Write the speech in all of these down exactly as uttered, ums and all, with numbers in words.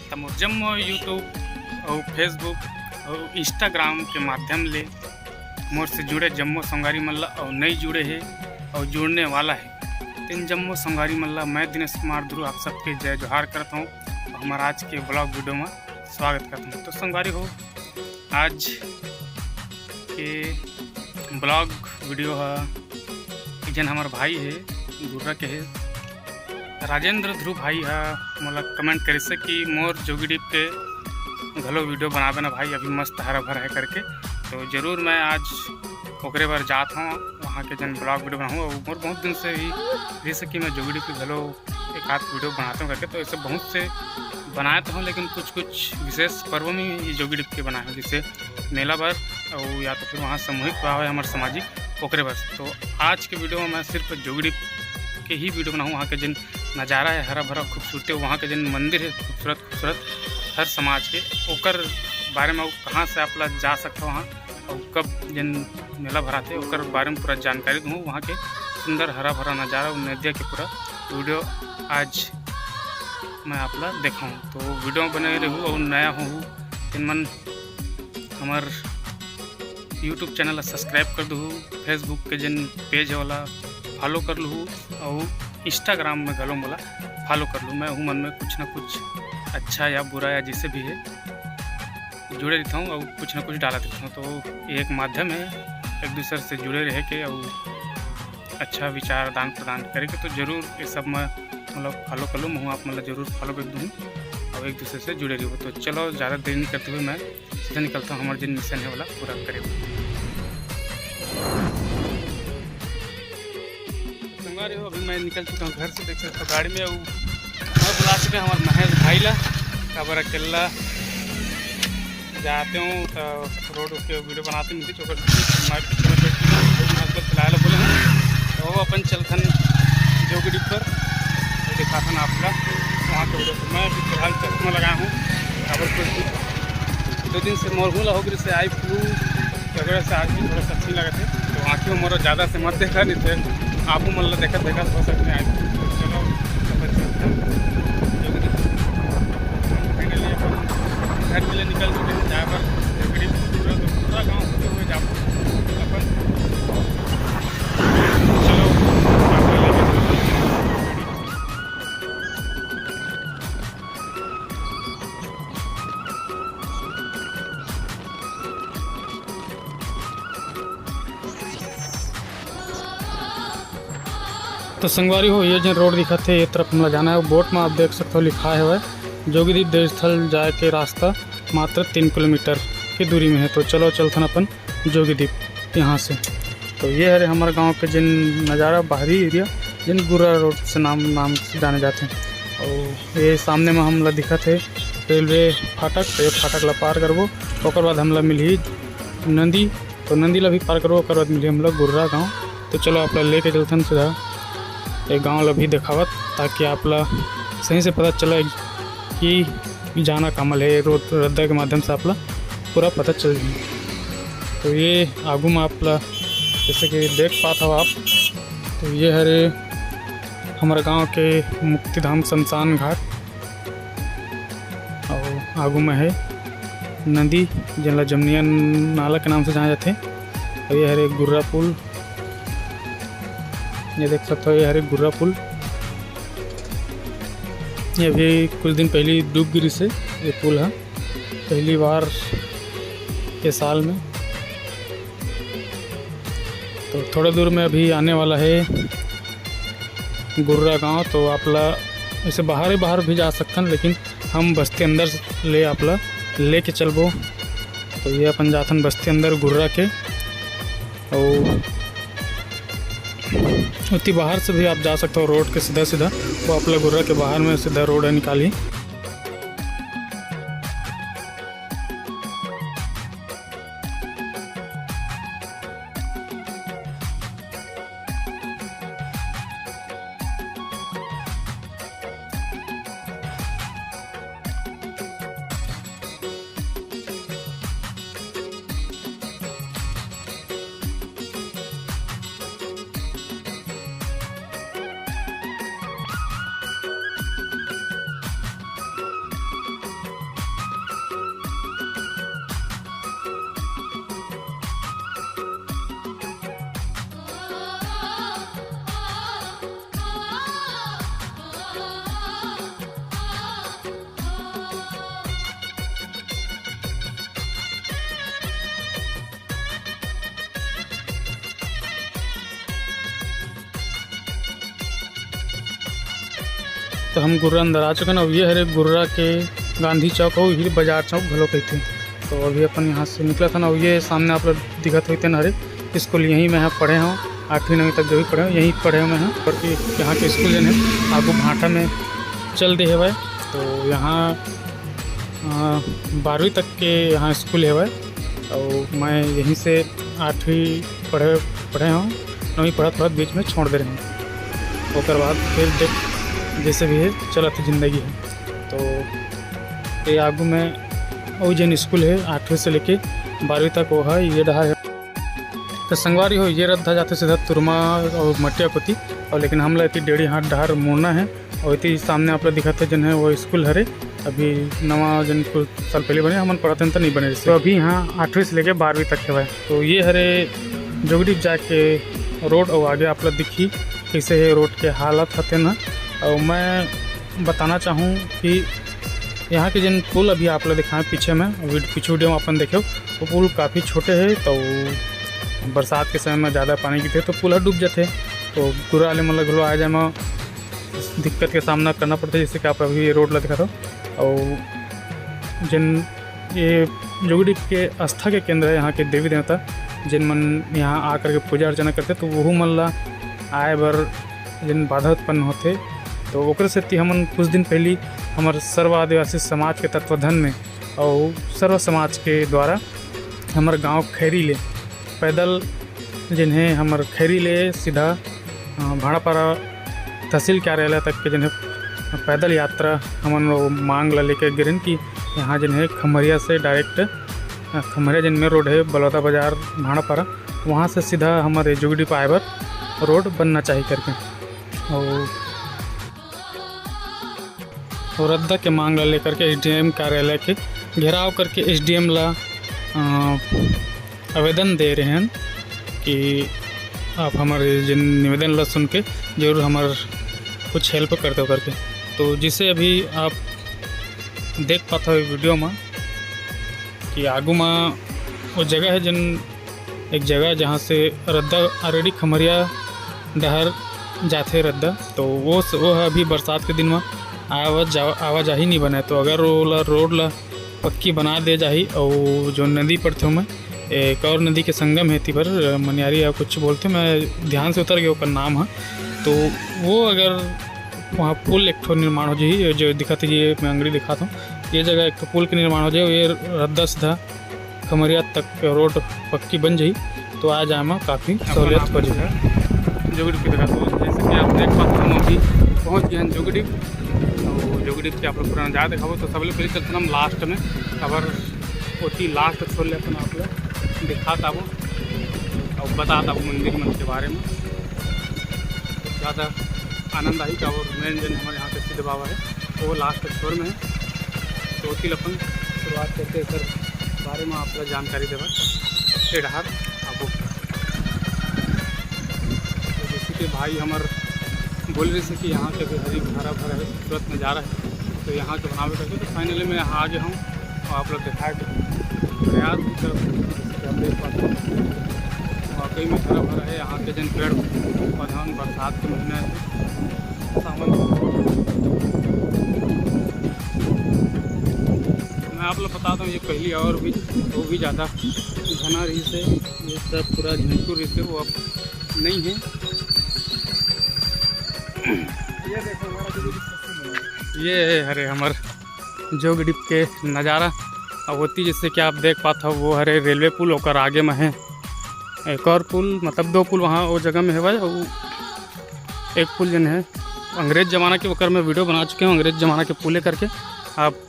त मोर जम्मो YouTube अउ Facebook अउ Instagram के माध्यम ले मोर से जुड़े जम्मो संगवारी मन ला, अउ नई जुड़े हे अउ जुड़ने वाला हे, तेन जम्मो संगवारी मन ला मैं दिनेश कुमार ध्रुव आप सबके जय जोहार करत हूँ। अउ हमर आज के vlog video में स्वागत करत हूँ। तो संगवारी हो, आज के vlog video ह एक झन हमर भाई हे, गुर्रा के हे, राजेंद्र ध्रुव भाई ह मोला comment करिस हे कि मोर जोगीडीह के घलो video बनाबे ना भाई, अभी मस्त हरा भरा हे करके। तो जरूर मैं आज ओकरे बर जात हूँ, वहाँ के झन vlog video बनाहूँ। अउ मोर बहुत दिन से ही रहिस हे कि मैं जोगीडीह के घलो एक आध video बनात हूँ करके, तो ऐसे बहुत से बनाए तो हूँ, लेकिन कुछ कुछ विशेष पर्व में ही जोगीडीह के बनाए हूँ, जैसे मेला बर अउ या तो फिर वहाँ सामूहिक विवाह है हमारे सामाजिक, ओकरे बर। तो आज के video में मैं सिर्फ जोगीडीह के ही video बनाहूँ, वहाँ के जिन नज़ारा है हरा भरा खूबसूरती, वहाँ के जिन मंदिर है खूबसूरत खूबसूरत हर समाज के, ओकर बारे में, अउ कहाँ से आप ला जा सकता वहाँ, अउ कब जिन मेला भराथे ओकर बारे में पूरा जानकारी दूँ, वहाँ के सुंदर हरा भरा नज़ारा अउ नदिया के पूरा video आज मैं आप ला देखाऊँ। तो video में बने रहू अउ नया हो तेन मन हमर YouTube channel ला subscribe कर दूहू, Facebook के जिन page है ओला follow कर लूहू अउ Instagram में घलो मोला follow कर लूहू। मैं हूँ मन में कुछ ना कुछ अच्छा या बुरा या जैसे भी है जुड़े रहता हूँ अउ कुछ ना कुछ डालत रहता हूँ। तो ये एक माध्यम है एक दूसरे से जुड़े रहे के अउ अच्छा विचार आदान प्रदान करे के। तो जरूर ये सब में मतलब follow कर लो, मैं हूँ आप मतलब जरूर follow कर दूँ अउ एक दूसरे से जुड़े रहो। तो चलो ज़्यादा देर नहीं करते हुए मैं सीधा निकलता हूँ हमारे जिन mission है वाला पूरा करे। संगवारी हो, अभी मैं निकल चुका हूँ घर से, देख सकते हो गाड़ी में। वो मैं बुला चुके हैं हमारे महेश भाई ला, काबर अकेला जाते हूँ तो रोड के video बनाते नहीं थे, चोकर मैं पीछे में बैठ चुका हूँ, मैं उसको चलाए ला बोले हूँ। तो वो अपन चलथन जोगीडीह पर, वो दिखाथन आपका वहाँ के video। मैं अभी फिलहाल चश्मा लगाया हूँ, काबर कुछ दो दिन से मोर हूँ ला हो गई से eye flu वगैरह से आँख भी थोड़ा सा अच्छी लगे थे, तो आँखी में मोर ज़्यादा से मत देखा नहीं थे, आप मन ला देखा देखा हो सकते हैं। तो चलो, तो फिर चलते हैं। जो कि finally अपन घर के लिए निकल चुके हैं, जहाँ पर पूरा, पूरा गाँव होते हुए जाओ अपन। चलो, आपको लेके चलते हैं। तो संगवारी हो, ये जो रोड दिखत हे, ये तरफ हमला जाना है। बोर्ड में आप देख सकते हो, लिखा है हुआ है, जोगीदीप देवस्थल जाए के रास्ता मात्र तीन किलोमीटर की दूरी में है। तो चलो चलथन अपन जोगीदीप यहाँ से। तो ये हरे हमारे गांव के जिन नज़ारा, बाहरी एरिया, जिन गुर्रा रोड से नाम, नाम से जाने जाते हैं। और ये सामने में हमला दिखत है रेलवे फाटक, तो ये फाटक ला पार करबो, ओकर बाद हमला मिलही नंदी, तो नंदी ला भी पार करबो, ओकर बाद मिलही हमला गुर्रा गांव। तो चलो आप ला लेके चलथन सीधा ये गांव ला भी देखावत, ताकि आप ला सही से पता चले कि जाना कामल है, रोड रद्दा के माध्यम से आप ला पूरा पता चल जाही। तो ये आगू में आप ला जैसे कि देख पात हव आप, तो ये हरे हमारे गांव के मुक्तिधाम शमशान घाट, और आगू में है नदी, जेला जमनिया नाला के नाम से जाना जाथे। और ये हरे गुर्रा पुल, ये देख सकते हो, ये हरे गुर्रा पुल, ये अभी कुछ दिन पहले डूब गिरिस हे ये पुल ह, पहली बार ये साल में। तो थोड़ा दूर में अभी आने वाला है गुर्रा गांव, तो आप ला ऐसे बाहर ही बाहर भी जा सकथन, लेकिन हम बस्ती अंदर ले आप ला लेके चलबो। तो ये अपन जाथन बस्ती अंदर गुर्रा के, और उती बाहर से भी आप जा सकते हो रोड के सीधा सीधा, वो आप ला गुर्रा के बाहर में सीधा रोड है निकाली। तो हम गुर्रा अंदर आ चुके हैं। अब ये हरे गुर्रा के गांधी चौक हो, ही बाजार चौक घलो कहते हैं। तो अभी अपन यहाँ से निकला था ना, ये सामने आप लोग दिखत होते ना हरे स्कूल, यहीं मैं यहाँ पढ़े हूँ, आठवीं नौवीं तक जो भी पढ़े हूँ यहीं पढ़े हूँ मैं। और कि यहाँ के स्कूल जन है आगू भाटा में चल दे हवय। तो यहाँ अ, बारहवीं तक के यहाँ स्कूल हवय। और मैं यहीं से आठवीं पढ़े पढ़े हूँ, नौवीं पढ़त पढ़त बीच में छोड़ दे रहे हूँ। ओकर बाद फिर देख जैसे भी है चलत जिंदगी है। तो ये आगू में वो जन स्कूल है आठवीं से लेके बारहवीं तक वो है, ये डहा है। तो संगवारी हो, ये रद्दा जाते सीधा तुरमा और मटिया कोती, और लेकिन हमला एती डेढ़ी हाथ डहर मुड़ना है। और एती सामने आप लोग दिखाते जन है वो स्कूल हरे, अभी नवा जन कुछ साल पहले बने, हमन पढ़त हन तो नहीं बने रहिस। तो अभी यहाँ आठवीं से लेके बारहवीं तक हवय। तो ये हरे जोगड़ी जाके रोड, और आगे आप लोग दिखी कैसे है रोड के हालत हते ना। और मैं बताना चाहूँ कि यहाँ के जिन पुल अभी आप लोग दिखाएं पीछे में, वीड-, पीछे वीडियो में अपन देखे, वो पुल काफ़ी छोटे है, तो बरसात के समय में ज़्यादा पानी गिरथे तो पुल ह डूब जाथे। तो गुर्रा वाले मन ल घलो आए जाए में दिक्कत के सामना करना पड़थे, जैसे कि आप अभी ये रोड ला दिखा दो। और जिन ये जोगीडीह के आस्था के केंद्र है, यहाँ के देवी देवता जिन मन यहाँ आकर के पूजा अर्चना करथे, तो वहू मन ला आए बर जिन बाधा उत्पन्न होथे, तो ओकरे सेती हमन कुछ दिन पहली हमर सर्व आदिवासी समाज के तत्वाधान में और सर्व समाज के द्वारा हमर गांव खैरी ले पैदल जिन्हें हमर खैरी ले सीधा, अ, भाड़ापारा तहसील कार्यालय तक के जिन्हें पैदल यात्रा हमन वो मांग ला लेके गिरन कि यहाँ जिन्हें खमरिया से direct, अ, खमरिया जिन main road है बलौदा बाजार भाड़ापारा, वहाँ से सीधा हमर जोगीडीह आए बर रोड बनना चाहिए करके। और और रद्दा के मांग ला लेकर के एसडीएम कार्यालय के घेराव करके एसडीएम ला, अ, आवेदन दे रहे हैं कि आप हमारे जिन निवेदन ला सुन के जरूर हमार कुछ हेल्प कर दो करके। तो जिसे अभी आप देख पाते हो वीडियो में कि आगू में वो जगह है जिन एक जगह जहाँ से रद्दा already खमरिया डहर जाथे रद्दा, तो वो स-, वो ह अभी बरसात के दिन में आवा जा-, आवाजाही नहीं बने। तो अगर वो ला, रोड ला पक्की बना दे जाही, और जो नदी पड़थे ओमे, एक और नदी के संगम है तिबर मनियारी या कुछ बोलथे, मैं ध्यान से उतर गया ओकर नाम है। तो वो अगर वहाँ पुल एक ठो निर्माण हो जाही, जो दिखत है, ये मैं अंगड़ी दिखात हूँ, ये जगह एक ठो पुल के निर्माण हो जाए, ये रद्दा सीधा खमरिया तक रोड पक्की बन जाही, तो आ जाए में काफ़ी सहूलियत हो जाही। जोगीडीह की जगह, तो जैसे कि आप देख पाते हो, हम अभी पहुँच गए हैं जोगीडीह। तो जोगीडीह के आप लोग पूरा नजारा दिखाबो, तो सबले पहले चलते हम लास्ट में, काबर ओती लास्ट छोड़ लेते हैं, आप लोग दिखात आबो और बतात आबो मंदिर मन के बारे में। ज़्यादा आनंद आही, काबर मेन जन हमारे यहाँ के सिद्ध बाबा है, वो लास्ट छोर में है। तो ओती ल अपन शुरुआत करके एकर बारे में आप ला जानकारी देवत ए डहार आबो। तो जैसे कि भाई हमर बोल रहे थे कि यहाँ के भी हरी हरा भरा है, खूबसूरत नज़ारा है, तो यहाँ के बनावे करके, तो फाइनली मैं यहाँ आ गया हूँ और आप लोग दिखाए के प्रयास भी करब। जैसे कि आप देख पाते हैं, वाकई में हरा भरा है यहाँ के जन पेड़ पौधा, बरसात के महीना है, सावन। मैं आप लोग बता दूँ, ये पहली और भी, वो भी ज़्यादा घना रहिस हे, ये सब पूरा झंटू रहिस हे, वो अब नहीं है। ये देखो हमारा जोगीडीह। ये है हरे हमर जोगीडीह के नज़ारा। अब ओती जैसे कि आप देख पात हो, वो हरे रेलवे पुल, ओकर आगे में है एक और पुल, मतलब दो पुल वहाँ वो जगह में हेवय, और एक पुल जन है अंग्रेज जमाना के, ओकर मैं वीडियो बना चुके हूँ, अंग्रेज जमाना के पुले करके। आप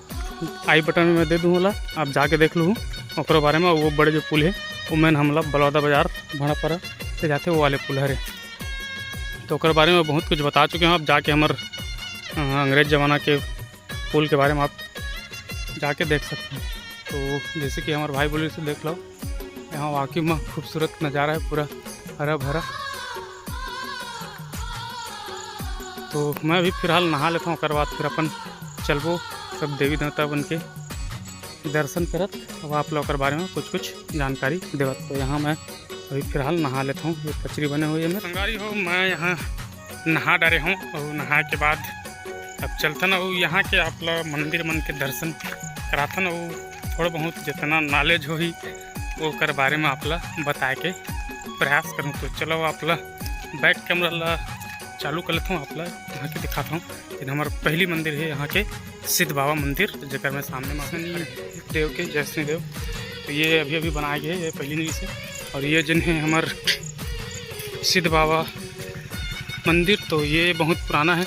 आई बटन में मैं दे दूँ ओला, आप जाके देख लूँ ओकरो बारे में। वो बड़े जो पुल है, वो मेन हमला बलौदा बाजार भाड़ापारा से जाते, वो वाले पुल हरे। तो ओकर बारे में बहुत कुछ बता चुके हूँ, आप जाके हमर, अ, अंग्रेज जमाना के पुल के बारे में आप जाके देख सकते हैं। तो जैसे कि हमारे भाई बोले, इसे देख लो, यहाँ वाकई में खूबसूरत नज़ारा है, पूरा हरा भरा। तो मैं अभी फिलहाल नहा लेता हूँ, ओकर बाद फिर अपन चलबो सब देवी देवता बन के दर्शन करत। अब आप लोग ओकर बारे में कुछ कुछ जानकारी देवत। तो यहाँ मैं अभी फिलहाल नहा लेता हूँ, ये पचरी बने हुए में। संगवारी हो, मैं यहाँ नहा डारे हूँ और नहा के बाद अब चलथन अउ यहाँ के आप ला मंदिर मन के दर्शन कराथन अउ थोड़ा बहुत जितना knowledge होही ओकर बारे में आप ला बताए के प्रयास करूँ। तो चलो आप ला back camera ला चालू कर लेता हूँ, आप ला यहाँ के दिखाता हूँ। ये हमर पहली मंदिर है यहाँ के सिद्ध बाबा मंदिर, जेकर में सामने में देव के, जय सिंह देव। तो ये अभी अभी बनाए गए, ये पहली नहीं से। और ये जिन है हमर सिद्ध बाबा मंदिर, तो ये बहुत पुराना है।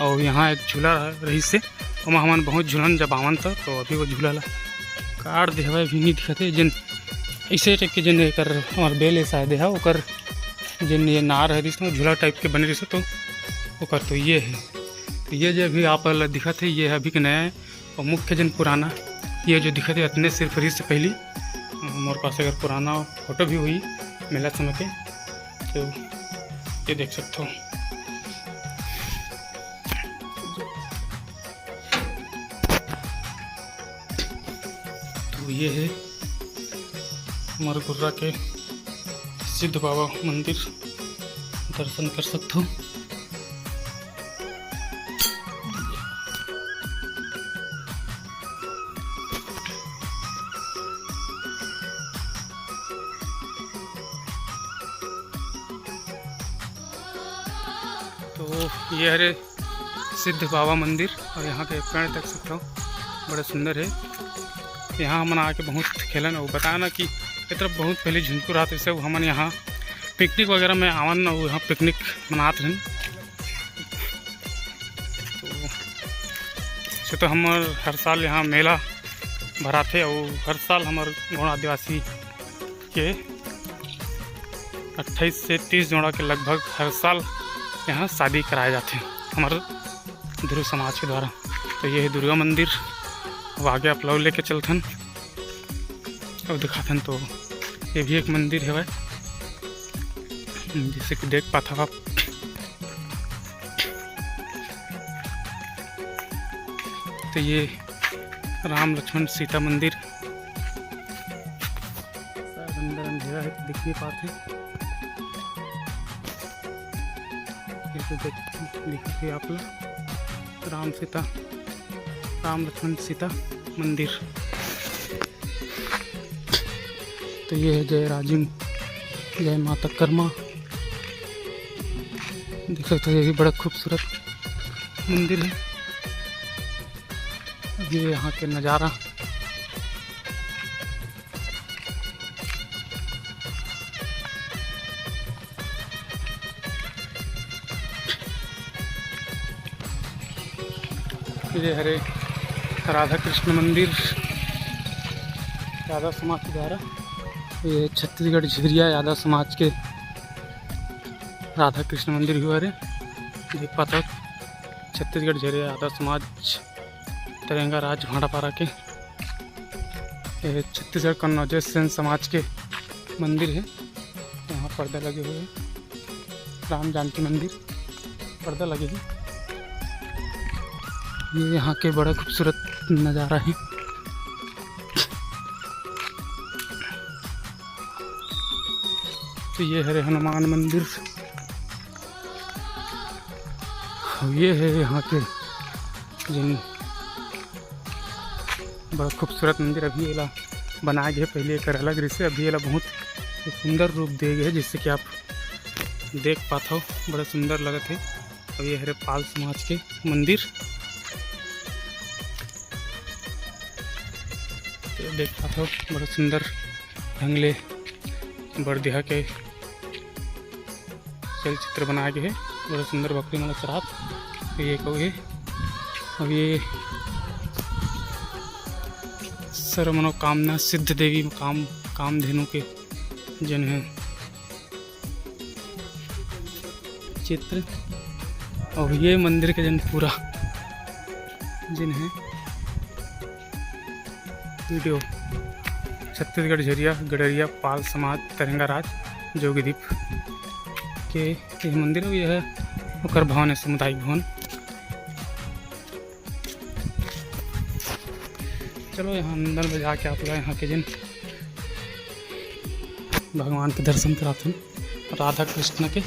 और यहाँ एक झूला रह-, रहिस हे, ओमा हमन बहुत झूलन जब आवन त, तो अभी वो झूला ला काट दे हवय, अभी नहीं दिखत हे। जिन ऐसे टाइप के जिन एकर हमर बेल ए शायद हे, ओकर जिन ये नार हरिस न, झूला टाइप के बने रहिस, तो ओकर तो ये है। तो ये जो अभी आप ला दिखत हे, ये अभी के नया है। और मुख्य जिन पुराना, ये जो दिखत हे, अतने सिर्फ रहिस हे पहली। मोर पास अगर पुराना फोटो भी होही मेला समय के, तो ये देख सकते हो। तो ये है हमर गुर्रा के सिद्ध बाबा मंदिर, दर्शन कर सकते हो। तो ये हरे सिद्ध बाबा मंदिर, और यहाँ के पेड़ देख सकते हो, बड़ा सुंदर है। यहाँ हमन आके बहुत खेलन, और बताया ना कि ये तरफ बहुत पहले झुंझुनू रहत, सब हमन यहाँ पिकनिक वगैरह में आवन, और यहाँ पिकनिक मनात रहन। तो, से तो हमर हर साल यहाँ मेला भराथे, और हर साल हमर गौंड आदिवासी के अट्ठाईस से तीस जोड़ा के लगभग हर साल यहाँ शादी कराए जाथे हमर ध्रुव समाज के द्वारा। तो ये है दुर्गा मंदिर। अब आगे आप लोग लेके चलथन और दिखाथन। तो ये भी एक मंदिर है, जैसे कि देख पाथव आप। तो ये राम लक्ष्मण सीता मंदिर शायद अंदर अंधेरा है तो दिख नहीं पाते। ये तो देख, दिखत है आप ला राम सीता, राम लक्ष्मण सीता मंदिर। तो ये है जय राजिम, जय माता कर्मा। देख सकते हो, ये भी बड़ा खूबसूरत मंदिर है। ये यहाँ के नज़ारा। ये हरे राधा कृष्ण मंदिर, यादव समाज के द्वारा। ये छत्तीसगढ़ झिरिया यादव समाज के राधा कृष्ण मंदिर हुआ रे। देख पाता, छत्तीसगढ़ झिरिया यादव समाज, तरेंगा राज भांडापारा के। ये छत्तीसगढ़ कन्नौज सेन समाज के मंदिर है। यहाँ पर्दा लगे हुए हैं, राम जानकी मंदिर, पर्दा लगे हैं। ये यहाँ के बड़ा खूबसूरत नज़ारा है। तो ये हरे हनुमान मंदिर, ये है यहाँ के जिन बड़ा खूबसूरत मंदिर। अभी एला बनाए गए, पहले एकर अलग रहिसे, अभी एला बहुत सुंदर रूप दिए गए, जिससे कि आप देख पाथव, बड़ा सुंदर लगत है। अब ये हरे पाल समाज के मंदिर, तो देख पाथव, बड़ा सुंदर ढंग ले बरदिहा के चलचित्र बनाए गए हे। बड़ा सुंदर बकरी मन ल चरात ये कऊ हे। अब ये सर्व मनोकामना सिद्ध देवी काम, कामधेनु के जन है चित्र। और ये मंदिर के जन पूरा जिन है वीडियो छत्तीसगढ़ झरिया गड़रिया पाल समाज तरेंगा राज जोगीदीप के ये मंदिर, और यह ओकर भवन है, सामुदायिक भवन। चलो यहाँ अंदर में जाके आप लोग यहाँ के जिन भगवान के दर्शन कराते हैं, राधा कृष्ण के।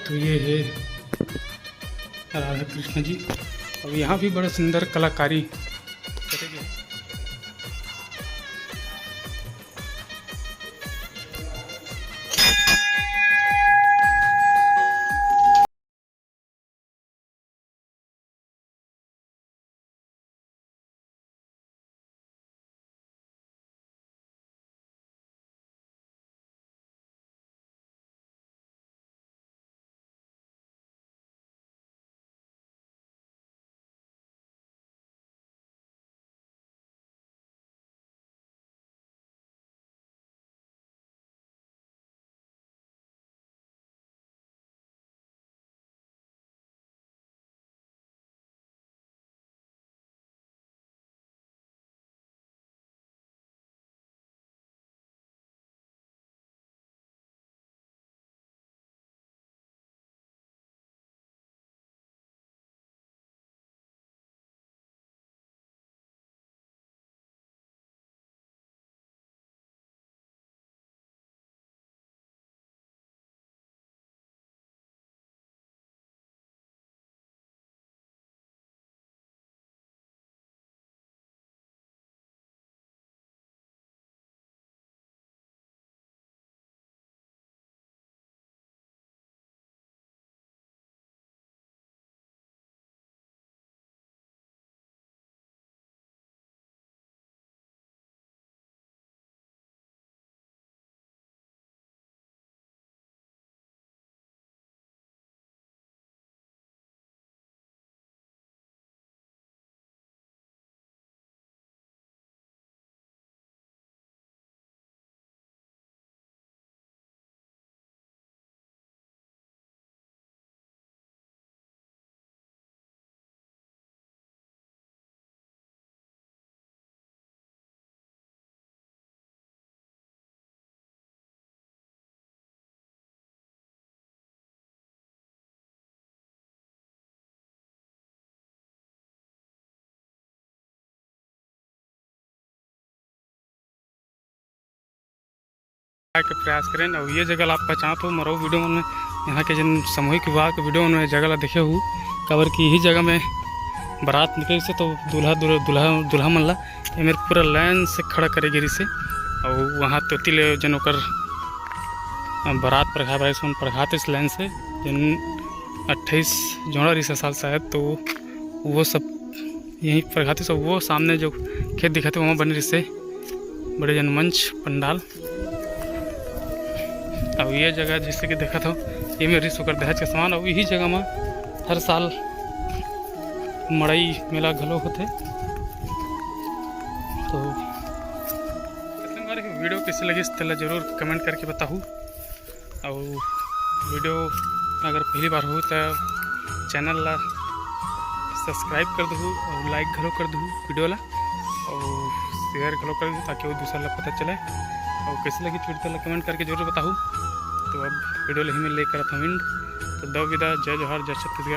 तो ये है राधा कृष्ण जी। अब यहाँ भी बड़ा सुंदर कलाकारी करे गए। के प्रयास करें। और ये जगह ला आप पहचानत हो मोरो वीडियो मन में, यहाँ के जन सामूहिक विवाह के वीडियो मन में जगह ला देखे हो, काबर कि यही जगह में बारात निकले से तो दूल्हा दूल्हा दूल्हा दूल्हा मन ला ये मेरे पूरा लाइन से खड़ा करे गिरी से। और वहाँ तोती ले जन ओकर बारात परखा बारिश मन परखात इस लाइन से, जन अट्ठाईस जोड़ा रिस साल शायद, तो वो सब यहीं परखात इस। वो सामने जो खेत दिखाते वहाँ बने रिस से बड़े जनमंच पंडाल। अब ये जगह जैसे कि देखत हो, ये मेर रिस ओकर दहेज के सामान। अब यही जगह में हर साल मड़ई मेला घलो होथे। तो वीडियो कैसे लगिस तेला जरूर कमेंट करके बताहू। और वीडियो अगर पहली बार हो तो चैनल ला सब्सक्राइब कर दहू और लाइक घलो कर दहू वीडियो ला, और शेयर घलो कर दहू ताकि वो दूसरा ला पता चले। और कैसे लगी वीडियो ला कमेंट करके जरूर बताहू। तो अब वीडियो ला ही में ले करत हूँ एंड। तो दव विदा, जय जोहार, जय छत्तीसगढ़।